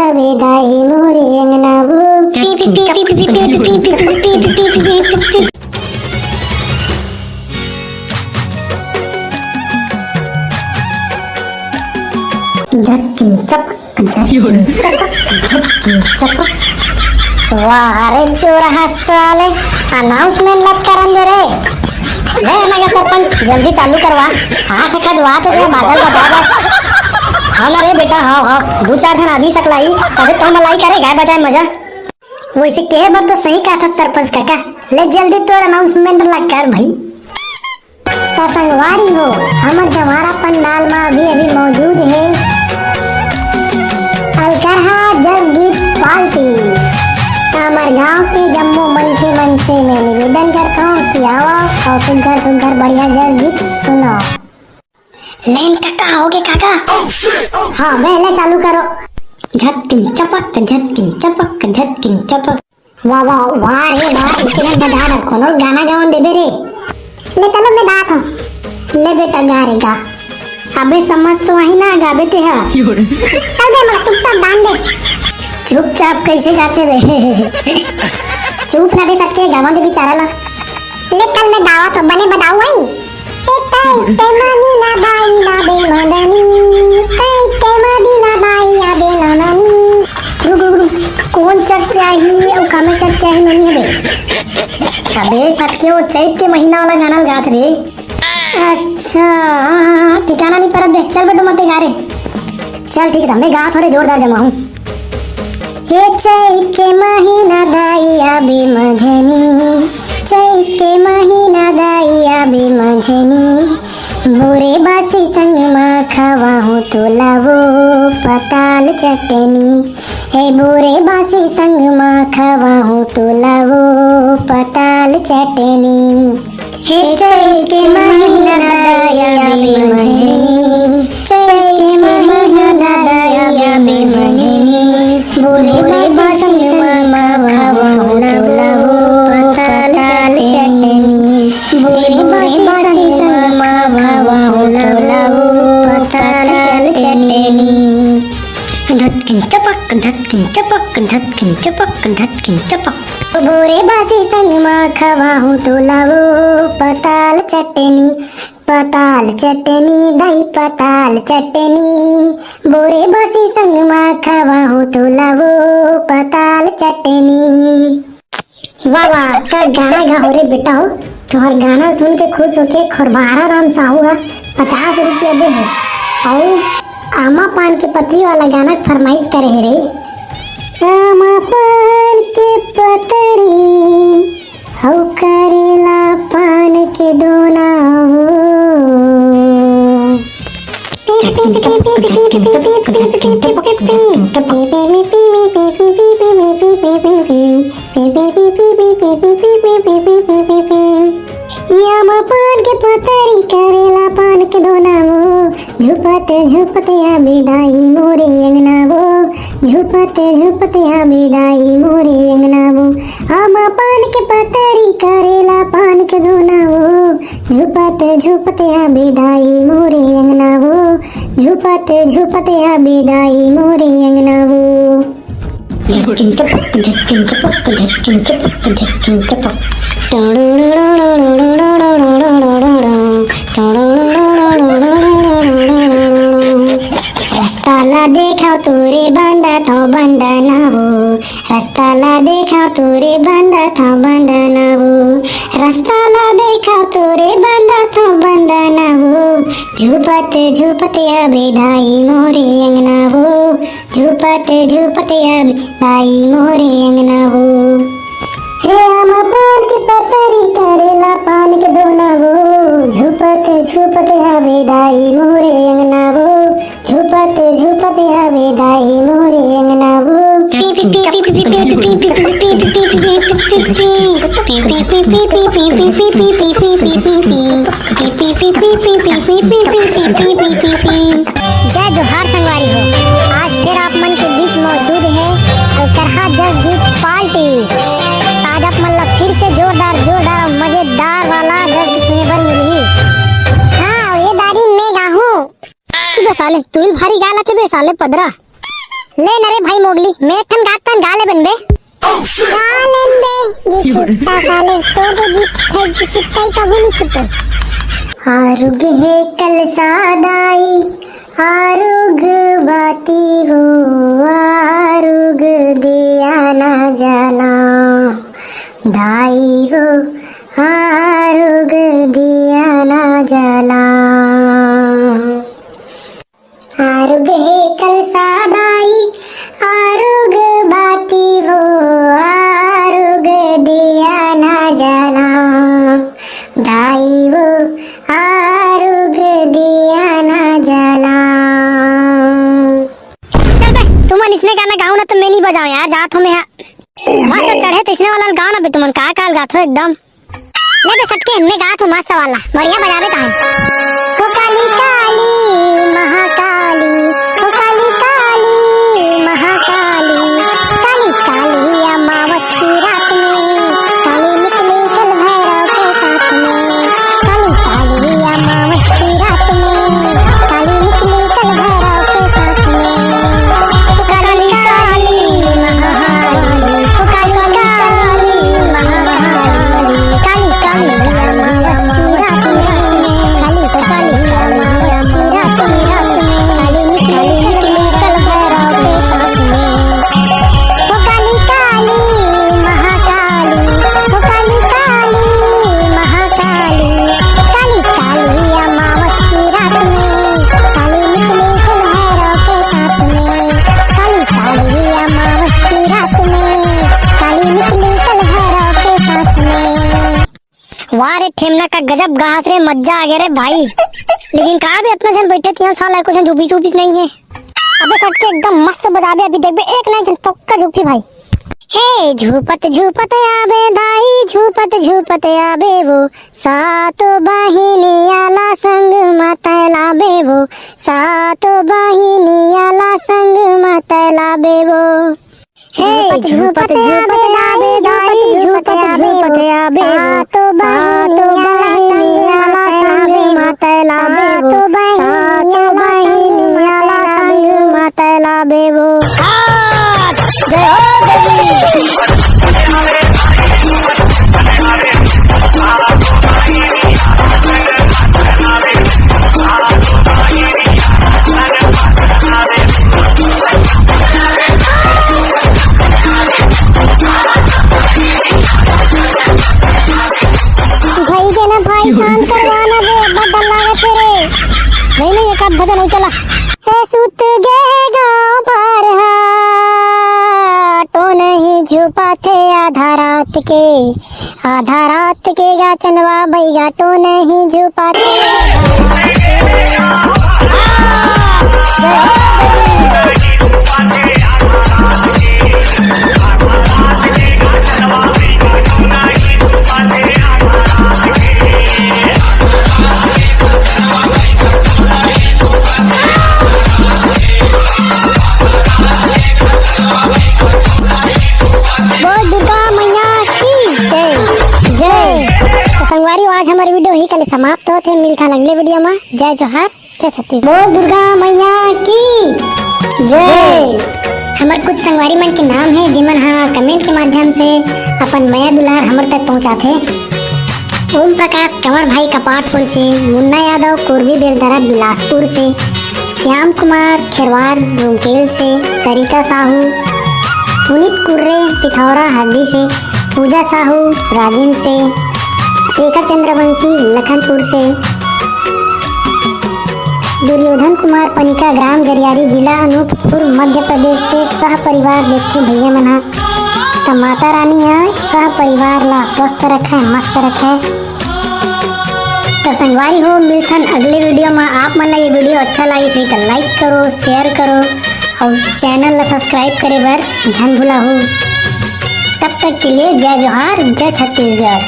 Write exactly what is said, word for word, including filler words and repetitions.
अबे दाई मोरे अंगना वो। झटकिन चपक, झटकिन चपक, झटकिन चपक। वाह रे चोरहा साले, अनाउंसमेंट लत करन दे रे। ले ना गे सरपंच, जल्दी चालू करवा। हाँ, खा खा जुआ तो दे, बाजा बजा बा। हाँ ना रे बेटा, हाँ, हाँ, दू चार झन आदमी सकलाई, तबे तो मलाई करे, गाय बजाए मजा। वैसे कहे बर तो सही कहा था सरपंच काका, ले जल्दी तोर अनाउंसमेंट ला कर भाई। त संगवारी हो, हमर जवारा पंडाल म अभी अभी मौजूद हे अलकरहा जस गीत पार्टी। त हमर गांव के जम्मो मनखे मन से मैं निवेदन करथों कि आवा अउ सुघर सुघर बढ़िया जस गीत सुनो। लेन काका, होगे काका? हाँ, बे ले चालू करो। झटकिन चपक, झटकिन चपक, झटकिन चपक। वाह, वाह, वाह रे, वाह, इतने बजा रहा, कोनो गाना गावन देबे रे। ले चलो, मैं गात हूँ। ले बेटा, गा रे, गा। अबे समझ तो आई ना, गाबे ते हा। चल बे, मत चुपचाप गान दे। चुपचाप कैसे गाते बे? चुप ना बे, सबके गावन दे बेचारा ला। ले कल मैं दावा तो बने बताऊ हई। ए तई ते मनी ना दाई ना दे मदनी, तई ते मनी ना दाई या दे नननी। रुक, रुक, रुक, कौन चक्या ही अउ कामे चक्या ही ननी हबे? अबे सटके वो चैत के महीना वाला गाना गात रे। अच्छा, हाँ, हाँ, हाँ, ठिकाना नहीं परत बे। चल बेटो मते गा रे। चल ठीक है, मैं गात हो रे जोरदार जमा हूँ। हे चैत के महीना दाई आबे मझनी, चैत के महीना दाई आबे मझनी, बोरे बासी संग मा खवाहूँ तोला वो पताल चटनी, हे बोरे बासी संग मा खवाहूँ तोला वो पताल चटनी। हे चैत के महीना दाई आबे मझनी, चैत के महीना दाई आबे मझनी, बोरे बासी संग मा खवाहूँ तोला वो पताल चटनी, बोरे बासी संग मा खवाहूँ तोला वो पताल चटनी। झटकिन चपक, झटकिन चपक, झटकिन चपक, झटकिन चपक। बोरे बासी संग मा खवाहूँ तोला वो पताल चटनी, पताल चटनी, दही पताल चटनी। बोरे बासी संग मा खवाहूँ तोला वो पताल चटनी। वाह, वाह, का गाना गा हो रे बेटा हो। तुम्हार गाना सुन के खुश होके खोरबारा राम साहू हा पचास रुपया दे हे। अउ आमा पान के पतरी वाला गाना के फरमाइश करे हे रे। आमा पान के पतरी अउ करेला पान के दोना हो। आमा पान के पतरी करेला पान के दोना वो, झुपत झुपत आबे दाई मोरे अंगना वो, झुपत झुपत आबे दाई मोरे अंगना वो। आमा पान के पतरी करेला पान के दोना वो, झुपत झुपत आबे दाई मोरे अंगना वो, झुपत झुपत आबे दाई मोरे अंगना वो। झटकिन चपक, झटकिन चपक, झटकिन चपक, झटकिन चपक। रस्ता ला देखा तोरे बंदा थो बंदना वो, रस्ता ला देखा तोरे बंदा थो बंदना वो, रस्ता ला देखा तोरे बंदा थो बंदना वो। झुपत झुपत आबे दाई मोरे अंगना वो, झुपत झुपत आबे दाई मोरे अंगना वो। हे आमा पान के पतरी करेला पान के दोना वो, झुपत झुपत आबे दाई मोरे अंगना वो, झुपत झुपत आबे दाई मोरे अंगना वो। जय जोहार संगवारी हो, आज फिर आप मन के बीच मौजूद है करहा जस गीत पार्टी। आज आप मन ला फिर से जोरदार जोरदार अउ मजेदार वाला जस गीत सुने बर मिलही। हाँ, ये दारी मैं गाहूँ। चुप बे साले, तू ही भारी गा लेथे बे साले पदरा। ले न रे भाई मोगली, मैं एक ठन गात तन गा ले बनबे। गा लेन बे, जी छुट्टा साले, तोर तो जी थे जी छुट्टा ही कभू नहीं छुट्टे। आरुग हे कलसा दाई, आरुग बाती हो, आरुग दिया ना जला। दाई वो आरुग दिया ना जला। आरुग हे कलसा दाई, आरुग बाती वो, आरुग दिया ना जला। दाई वो आरुग दिया ना जला। चल बे, तुमन इसने गाना गाओ ना तो मैं नहीं बजाओ यार, जात हूँ मैं यहाँ। मस्त चढ़े तो इसने वाला गाओ ना बे, तुमन का काल गात हो एकदम। ले बे सटके, मैं गात हूँ मस्त वाला, बढ़िया बजाबे तहन। हो काली काली महाकाली, हो काली काली महाकाली, काली काली अमावस की रात में, काली निकली कल भैरव के साथ में। काली काली अमावस की रात में, काली निकली कल भैरव के साथ में। काली काली महाकाली, काली काली महाकाली, काली काली अमावस की रात में, काली काली अमावस की रात में, काली निकली कल भैरव के साथ में। ओ काली काली महाकाली, ओ काली काली महाकाली, काली काली अमावस की रात में, काली निकली कल भैरव के साथ में। काली काली अमावस की रात में, काली निकली कल भैरव के साथ में। वाह रे ठेमना का गजब गाहस रे, मजा आ गया रे भाई। लेकिन का भी इतना जन बैठे थे साला, कुछ झूपिस उपिस नहीं है। अबे सटके एकदम मस्त बजाबे, अभी देखबे एक ना एक जन पक्का झूपी भाई। हे झूपत झूपत आबे दाई, झूपत झूपत आबे वो, सातो बहिनी आला संग म तैलाबे वो, सातो बहिनी आला संग म तैलाबे वो। हे झूपत झूपत आबे दाई, झूपत झूपत आबे वो, सातो बहिनी आला संग म तैलाबे वो, सातो बहिनी आला संग म तैलाबे वो। जय हो देवी। भाई के ना भाई, शांत करवा ना बे, अब्बा डर लागत हे रे। नहीं, नहीं, एक आध भजन हो चला। ए सुत गे गाँव पर हा, टोनही झुपाथे आधा रात के, आधा रात के गाचनवा बैगा टोनही झुपाथे। बोल दुर्गा मैया की जय। जय। तो संगवारी हो, आज हमर video ही कले समाप्त होत हे। मिलथन अगले video में। जय जोहार, जय छत्तीसगढ़। बोल दुर्गा मैया की जय। हमर कुछ संगवारी मन के नाम हे, जिमन हा comment के माध्यम से अपन मया दुलार हमर तक पहुँचाथे। ओम प्रकाश कंवर भाई कपाटपुर से, मुन्ना यादव कोरबी बेलदरा बिलासपुर से, श्याम कुमार खेरवार रूमकेल से, सरिता साहू, पुनीत कुर्रे पिथौरा हरदी से, पूजा साहू राजिम से, शेखर चंद्रवंशी लखनपुर से, दुर्योधन कुमार पनिका ग्राम जरियारी जिला अनूपपुर मध्य प्रदेश से सह परिवार देखथे भैया मन हा। त माता रानी ह सह परिवार ला स्वस्थ रखे, मस्त रखे। त संगवारी हो, मिलथन अगले video में। आप मन ला ये video अच्छा लागिस होही त like करो, share करो और channel ला subscribe करे बर झन भुलाहू। तब तक के लिए जय जोहार, जय छत्तीसगढ़।